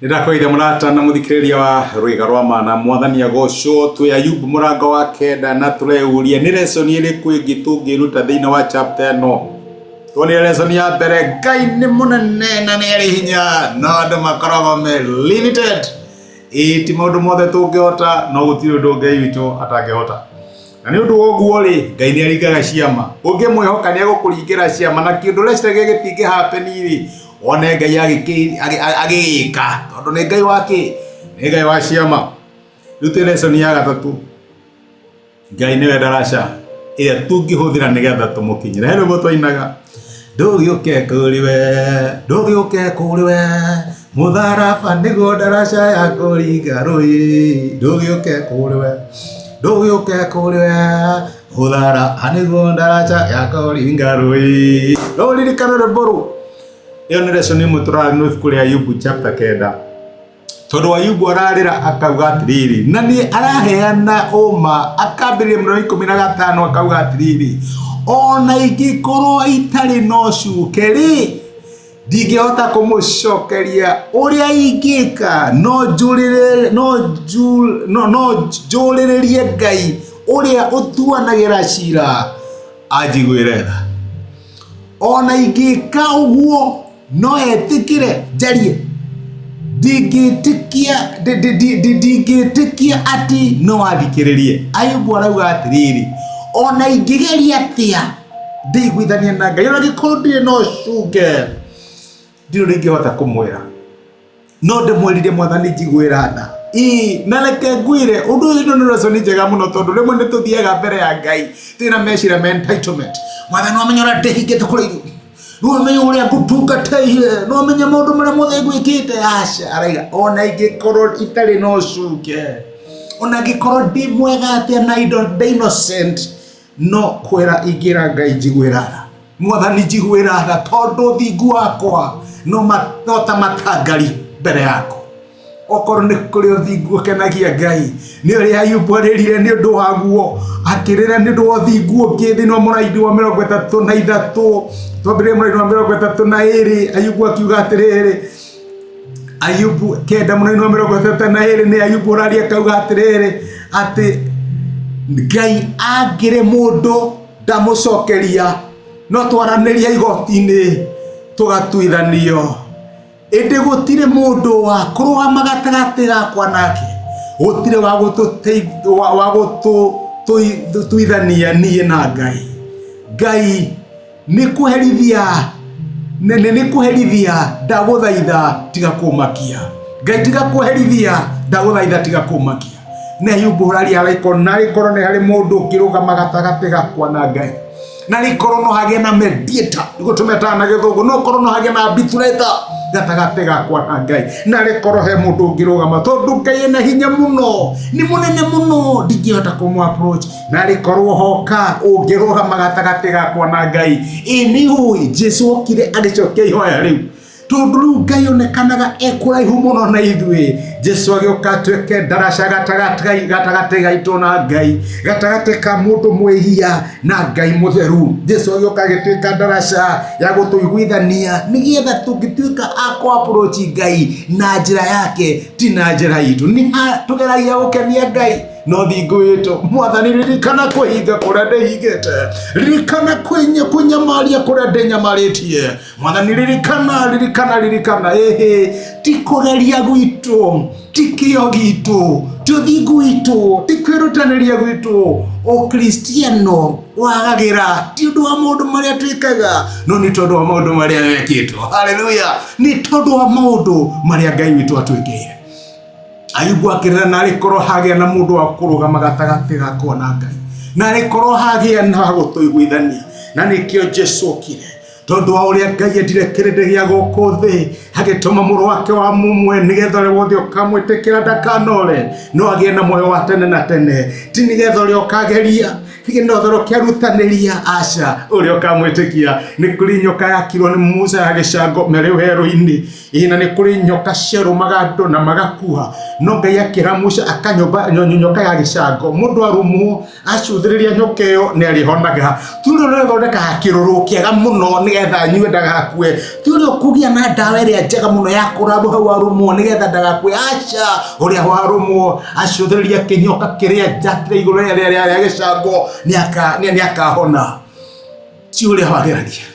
Nĩndakũgeithia mũrata na mũthikĩrĩria wa rwĩga rwa ma na mwathani agocwo. Twĩ Ayubu mũrango wa kenda na tũreyũria nĩ lesson ĩrĩkũ ĩngĩ tũngĩruta thĩinĩ wa chapter ĩno. Tuonire lesson ya mbere, Ngai nĩ mũnene na nĩ arĩ hinya, no andũ makoragwo me limited. Ĩĩ ti maũndũ mothe tũngĩhota, no gũtirĩ ũndũ Ngai witũ atangĩhota. Na nĩ ũndũ wa ũguo rĩ, Ngai nĩ aringaga ciama. Ũngĩmwĩhoka nĩ egũkũringĩra ciama na kĩũndũ ũreciragia gĩtingĩ happen rĩ, wone Ngai agĩgĩka tondũ nĩ Ngai wa kĩ? Nĩ Ngai wa ciama. Rĩu twĩ lesson ya gatatũ. Ngai nĩwe ndaraca ĩrĩa tũngĩhũthĩra nĩgetha tũmũkinyĩre. He rwĩmbo twainaga ndũgĩũke kũrĩ we, ndũgĩũke kũrĩ we, mũtharaba nĩguo ndaraca ya kũringa rũĩ, ndũgĩũke kũrĩ we, ndũgĩũke kũrĩ we, mũtharaba nĩguo ndaraca ya kũringa rũĩ. No ũririkane rwĩmbo rũu? Ĩyo nĩ lesson ĩmwe tũrarĩ no ibuku rĩa Ayubu chapter kenda. Tondũ Ayubu ararĩra akauga atĩrĩrĩ, na nĩ araheana ũma, akambĩrĩria mũrari wa 15 akauga atĩrĩrĩ, ona ingĩkorwo itarĩ na ũcuke rĩ, ndingĩhota kũmũcokeria ũrĩa ingĩka, no njũrĩrĩrie Ngai ũrĩa ũtuanagĩra cira anjiguĩre tha. Ona ingĩka ũguo no etĩkĩre njarie, ndingĩtĩkia ndingĩtĩkia atĩ no athikĩrĩrie. Ayubu arauga atĩrĩrĩ, ona ingĩgeria atĩa ndĩiguithanie na Ngai, ona angĩkorwo ndirĩ na ũcuke, ndirĩ ũrĩa ingĩhota kũmwĩra. No ndĩmwĩrire mwathani njiguĩra tha. Ĩĩ, na reke ngwĩre ũndũ ũyũ ĩno nĩ lesson njega mũno tondũ rĩmwe nĩ tũthiaga mbere ya Ngai twĩna meciria ma entitlement. Mwathani wamenya ũrĩa ndĩhingĩte kũrĩ ithuĩ, nĩwamenya ũrĩa ngũtungatĩire, nĩwamenya maũndũ marĩa mothe ngwĩkĩte. Aca, araiga ona ingĩkorwo itarĩ na ũcuke, ona ingĩkorwo ndĩ mwega atĩa na ndĩ innocent, no kwĩra ingĩra Ngai njiguĩra tha. Mwathani njiguĩra tha tondũ ũthingu wakwa no no ta matangari mbere yaku. Okorwo nĩ kũrĩ ũthingu ũkenagia Ngai, nĩ ũrĩa Ayubu arĩrire nĩ ũndũ waguo, akĩrĩra nĩ ũndũ wa ũthingu ũngĩ thĩinĩ wa mũraini wa 33, twambĩrĩrie mũraini wa 32, Ayubu akiuga atĩrĩrĩ, Ayubu kenda mũraini wa 32 nĩ Ayubu ũraria akauga atĩrĩrĩ, atĩ Ngai angĩrĩ mũndũ ndamũcokeria, no twaranĩria igoti-inĩ tũgatuithanio. Ĩndĩ gũtirĩ mũndũ wa kũrũgama gatagatĩ gakwa nake, gũtirĩ wa gũtũtuithania niĩ na Ngai. Ngai nĩ kũherithia nĩ kũherithia ndagũthaitha tiga kũmakia. Ngai tiga kũherithia ndagũthaitha tiga kũmakia. Nĩ Ayubu ũraria araikoro na arĩkorwo nĩ harĩ mũndũ ũngĩrũgama gatagatĩ gakwa na Ngai, na rĩkorwo no hagĩe na mediator, nĩguo tũmetaga na gĩthũngũ, no korwo no hagĩe na arbitrator gatagatĩ gakwa na Ngai, na rĩkorwo he mũndũ ũngĩrũgama, tondũ Ngai ena hinya mũno, nĩ mũnene mũno, ndingĩhota kũmũ approach, na rĩkorwo hoka ũngĩrũgama gatagatĩ gakwa na Ngai. Ĩ nĩ ũĩ Jesu okire agĩcokia ihoya rĩu, tondũ rĩu Ngai onekanaga e kũraihu mũno na ithuĩ. Jesu agĩũka atuĩke ndaraca gatagatĩ gaitũ na Ngai, gatagatĩ ka mũndũ mwĩhia na Ngai mũtheru. Jesu agĩũka agĩtuĩka ndaraca ya gũtũiguithania nĩgetha tũngĩtuĩka a kũ approach Ngai na njĩra yake, ti na njĩra itũ. Nĩ ha tũgeragia gũkenia Ngai no thingu witũ. Mwathani, ririkana kũhinga kũrĩa ndĩhingĩte, ririkana kũnyamaria kũrĩa ndĩnyamarĩtie. Mwathani, ririkana, ririkana, ririkana. Ĩhĩ, ti kũgeria gwitũ, ti kĩo gitũ, ti ũthingu witũ, ti kwĩrutanĩria gwitũ. Ũkristiano wagagĩra ti ũndũ wa maũndũ marĩa twĩkaga, no nĩ tondũ wa maũndũ marĩa mekĩtwo. Haleluya! Nĩ tondũ wa maũndũ marĩa Ngai witũ atwĩkĩire. Ayubu akĩrĩra, na arĩkorwo hagĩa na mũndũ wa kũrũgama gatagatĩ gakwa na Ngai, na arĩkorwo hagĩa na wa gũtũiguithania. Na nĩkĩo Jesu okire, tondũ wa ũrĩa Ngai endire kĩrĩndĩ gĩa gũkũ thĩ, agĩtũma mũrũ wake wa mũmwe, nĩgetha ũrĩa wothe ũkamwĩtĩkĩra ndakanore, no agĩe na muoyo wa tene na tene. Ti nĩgetha ũrĩa ũkageria, Tiga ũtherũkĩarutanĩria aca ũrĩa ũkamwĩtĩkia. Nĩ kũrĩ nyoka yakirwo nĩ Musa ya gĩcango merĩ werũ-inĩ. Ĩĩ na nĩ kũrĩ nyoka ciarũmaga andũ na magakua. No Ngai akĩra Musa akanyũmba nyoka ya gĩcango. Mũndũ arũmwo acũthĩrĩria nyoka ĩyo nĩ arĩhonaga. Ti ũrĩa ũrĩthondekaga kĩrũrũ kĩega mũno nĩgetha anyue ndagakue. Ti ũrĩa ũkũgĩa na ndawa ĩrĩa njega mũno ya kũrabwo hau arũmwo nĩgetha ndagakue. Aca, ũrĩa warũmwo acũthĩrĩria kĩnyoka kĩrĩa njakire igũrũ rĩa gĩcango nĩ akahona. Ti ũrĩa wageragia.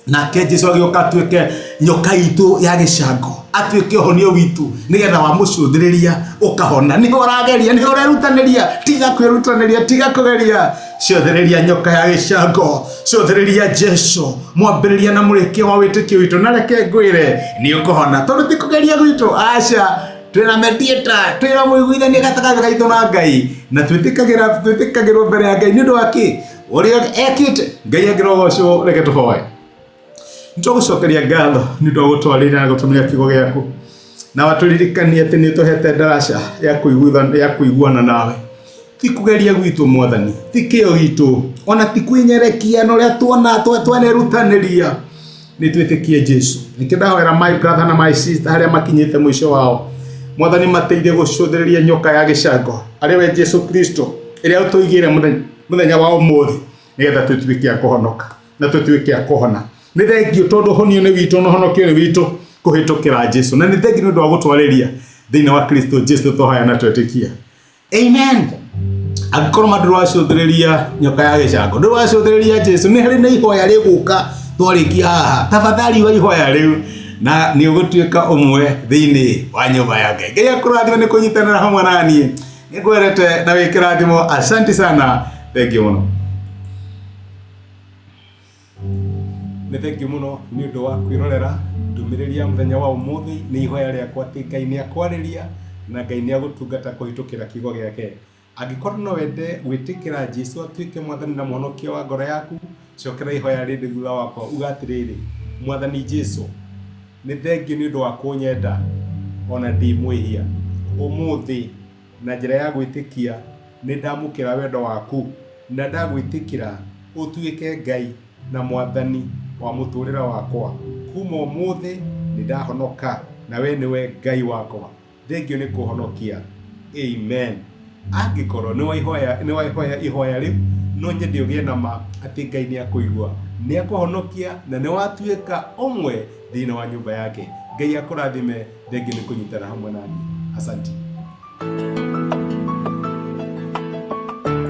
Nake Jesu agĩũka atuĩke nyoka itũ ya gĩcango, atuĩke ũhonio witũ, nĩgetha wamũcũthĩrĩria ũkahona. Nĩho ũrageria, nĩho ũrerutanĩria, tiga kwĩrutanĩria, tiga kũgeria. Cũthĩrĩria nyoka ya gĩcango, cũthĩrĩria Jesu, mwambĩrĩria na mũrĩkia wa wĩtĩkio witũ, na reke ngwĩre nĩ ũkũhona, tondũ ti kũgeria gwitũ, aca. Twĩna mediator, twĩna mũiguithania gatagatĩ gaitũ na Ngai, na twĩtĩkagĩrwo mbere ya Ngai nĩ ũndũ wa kĩ? Ũrĩa ekĩte. Ngai angĩrogocwo, reke tũhoe. Nĩtwagũcokeria ngatho nĩ ũndũ wa gũtwarĩrĩra na gũtũmĩra kiugo gĩaku, na watũririkania atĩ nĩ ũtũhete ndaraca ya kũiguana nawe. Ti kũgeria gwitũ Mwathani, ti kĩo gitũ, ona ti kwĩnyerekia na ũrĩa tuona twanerutanĩria. Nĩ twĩtĩkie Jesu. Nĩkĩo ndahoera my brother na my sister harĩa makinyĩte mũico wao, Mwathani mateithie gũcũthĩrĩria nyoka ya gĩcango arĩ we Jesu Kristo, ĩrĩa ũtũigĩire mũthenya wa ũmũthĩ, nĩgetha tũtuĩke a kũhonoka na tũtuĩke a kũhona. Nĩ thengiũ tondũ ũhonio nĩ witũ na ũhonokio nĩ witũ kũhĩtũkĩra Jesu, na nĩ thengiũ nĩ ũndũ wa gũtwarĩria thĩinĩ wa Kristo Jesu tũhoya na twetĩkia. Amen. Angĩkorwo ma ndũracũthĩrĩria nyoka ya gĩcango, ndũracũthĩrĩria Jesu, nĩ harĩ na ihoya rĩgũka twarĩkia haha. Tafadhali wa ihoya rĩu na nĩ ũgũtuĩka ũmwe thĩinĩ wa nyũmba ya Ngai. Ngai akũrathime nĩ kũnyitanĩra hamwe na niĩ. Nĩ ngwendete na wĩ kĩrathimo. Asante sana. Thank you mũno. Nĩ thengiũ mũno nĩ ũndũ wa kwĩrorera ndũmĩrĩri ya mũthenya wa ũmũthĩ. Nĩ ihoya rĩakwa atĩ Ngai nĩ akwarĩria na Ngai nĩ agũtungata kũhĩtũkĩra kiugo gĩake. Angĩkorwo no wende gwĩtĩkĩra Jesu atuĩke Mwathani na Mũhonokia wa ngoro yaku, cokera ihoya rĩrĩ thutha wakwa uga atĩrĩrĩ, Mwathani Jesu, nĩ thengiũ nĩ ũndũ wa kũnyenda ona ndĩ mwĩhia. Ũmũthĩ na njĩra ya gwĩtĩkia nĩ ndamũkĩra wendo waku na ndagwĩtĩkĩra ũtuĩke Ngai na Mwathani wa mũtũrĩre wakwa. Kuma ũmũthĩ nĩ ndahonoka na we nĩwe Ngai wakwa. Thengiũ nĩ kũhonokia. Amen. Angĩkorwo nĩ waihoya ihoya rĩu, no nyende ũgĩe na ma atĩ Ngai nĩ akũigua, nĩ akũhonokia na nĩ watuĩka ũmwe thĩinĩ wa nyũmba yake. Ngai akũrathime, thengiũ nĩ kũnyitana hamwe naniĩ. Asanti.